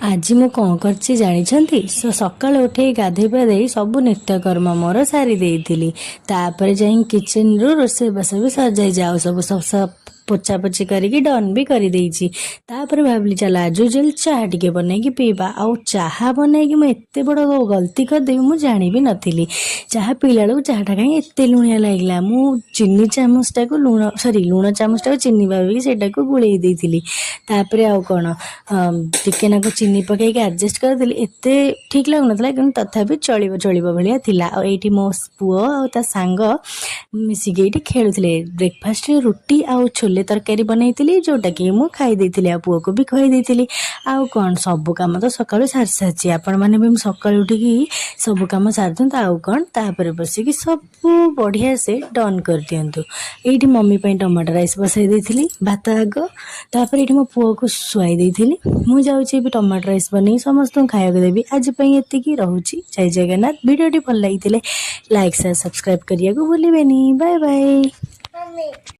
ଆଜି ମୁଁ କ'ଣ କରିଛି ଜାଣିଛନ୍ତି? ସକାଳୁ ଉଠେଇ ଗାଧୋଇ ପାଧେଇ ସବୁ ନିତ୍ୟକର୍ମ ମୋର ସାରି ଦେଇଥିଲି। ତାପରେ ଯାଇ କିଚେନରୁ ରୋଷେଇବାସ ବି ସରିଯାଇଛି ଆଉ ସବୁ ପୋଛାପୋଛି କରିକି ଡନ୍ ବି କରିଦେଇଛି। ତାପରେ ଭାବିଲି, ଚାଲ ଆଜ୍ ୟୁଜୁଆଲ୍ ଚାହା ଟିକେ ବନେଇକି ପିଇବା। ଆଉ ଚାହା ବନେଇକି ମୁଁ ଏତେ ବଡ଼ ଗଲତି କରିଦେବି, ମୁଁ ଜାଣି ବି ନଥିଲି। ଚାହା ପିଇଲା ବେଳକୁ ଚାହାଟା କାହିଁ ଏତେ ଲୁଣିଆ ଲାଗିଲା? ମୁଁ ଚିନି ଚାମଚଟାକୁ ଲୁଣ, ସରି, ଲୁଣ ଚାମଚଟାକୁ ଚିନି ଭାବିକି ସେଇଟାକୁ ଗୋଳେଇ ଦେଇଥିଲି। ତାପରେ ଆଉ କ'ଣ, ଟିକେ ନାକୁ ଚିନି ପକେଇକି ଆଡ଼ଜଷ୍ଟ କରିଦେଲି। ଏତେ ଠିକ୍ ଲାଗୁନଥିଲା, କିନ୍ତୁ ତଥାପି ଚଳିବ ଚଳିବ ଭଳିଆ ଥିଲା। ଆଉ ଏଇଠି ମୋ ପୁଅ ଆଉ ତା ସାଙ୍ଗ ମିଶିକି ଏଇଠି ଖେଳୁଥିଲେ। ବ୍ରେକଫାଷ୍ଟରେ ରୁଟି ଆଉ ଛୋଲେ ତରକାରୀ ବନେଇଥିଲି, ଯେଉଁଟାକି ମୁଁ ଖାଇ ଦେଇଥିଲି ଆଉ ପୁଅକୁ ବି ଖୁଆଇ ଦେଇଥିଲି। ଆଉ କ'ଣ, ସବୁ କାମ ତ ସକାଳୁ ସାରି ସାରିଛି। ଆପଣମାନେ ବି ସକାଳୁ ଉଠିକି ସବୁ କାମ ସାରିଦିଅନ୍ତୁ, ଆଉ କ'ଣ, ତାପରେ ବସିକି ସବୁ ବଢ଼ିଆ ସେ ଡନ୍ କରିଦିଅନ୍ତୁ। ଏଇଠି ମମି ପାଇଁ ଟମାଟୋ ରାଇସ୍ ବସାଇ ଦେଇଥିଲି, ଭାତ ଆଗ। ତାପରେ ଏଇଠି ମୋ ପୁଅକୁ ଶୁଆଇ ଦେଇଥିଲି। ମୁଁ ଯାଉଛି ଏବେ ଟମାଟୋ ରାଇସ୍ ବନେଇ ସମସ୍ତଙ୍କୁ ଖାଇବାକୁ ଦେବି। ଆଜି ପାଇଁ ଏତିକି ରହୁଛି। ଜୟ ଜଗନ୍ନାଥ। ଭିଡ଼ିଓଟି ଭଲ ଲାଗିଥିଲେ ଲାଇକ୍, ସେୟାର, ସବସ୍କ୍ରାଇବ୍ କରିବାକୁ ଭୁଲିବେନି। Bye bye. Mummy.